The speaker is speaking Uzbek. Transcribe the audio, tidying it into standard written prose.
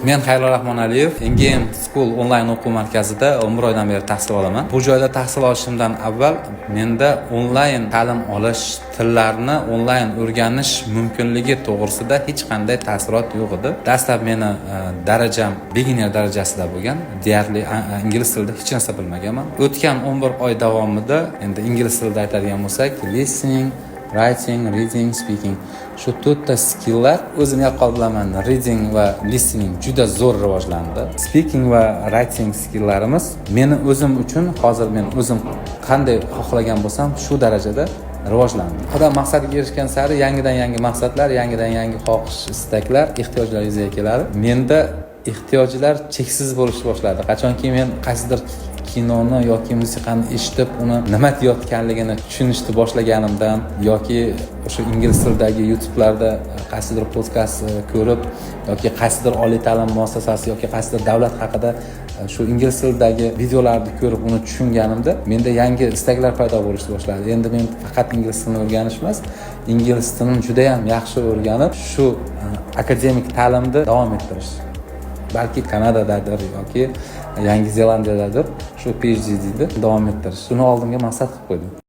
Men Xayrulla Rahmonaliyev, NGM School onlayn o'quv markazida 11 oydan beri tahsil olaman. Bu joyda tahsil olishimdan avval menda onlayn ta'lim olish, tillarni onlayn o'rganish mumkinligi to'g'risida hech qanday taassurot yo'q edi. Dastlab meni darajam beginner darajasida bo'lgan, deyarli ingliz tilida hech narsa bilmaganman. O'tgan 11 oy davomida, endi ingliz tilida aytadigan bo'lsak, listening, writing, reading, speaking, shu to'rtta skilllar, o'zim yaqqol bilaman, reading va listening juda zo'r rivojlandi. Speaking va writing skilllarimiz meni o'zim uchun, hozir men o'zim qanday xohlagan bo'lsam, shu darajada rivojlandi. Odam maqsadiga erishgan sari yangidan yangi maqsadlar, yangidan yangi xohish, istaklar, ehtiyojlar yuzaga keladi. Menda ehtiyojlar cheksiz bo'lishni boshladi. Qachonki men qaysidir kinoni yoki musiqani eshitib, uni nima deyotganligini tushunishni boshlaganimdan yoki o'sha ingliz tilidagi YouTubelarda qaysidir podkast ko'rib yoki qaysidir oliy ta'lim muassasasi yoki qaysidir davlat haqida shu ingliz tilidagi videolarni ko'rib, uni tushunganimda, menda yangi istaklar paydo bo'lishni boshladi. Endi men faqat ingliz tilini o'rganish emas, ingliz tilini judayam yaxshi o'rganib, shu akademik ta'limni davom ettirish, balki Kanadadadir yoki Yangi Zelandiyadadir shu PhDni davom ettirish, shuni oldimga maqsad qilib qo'ydim.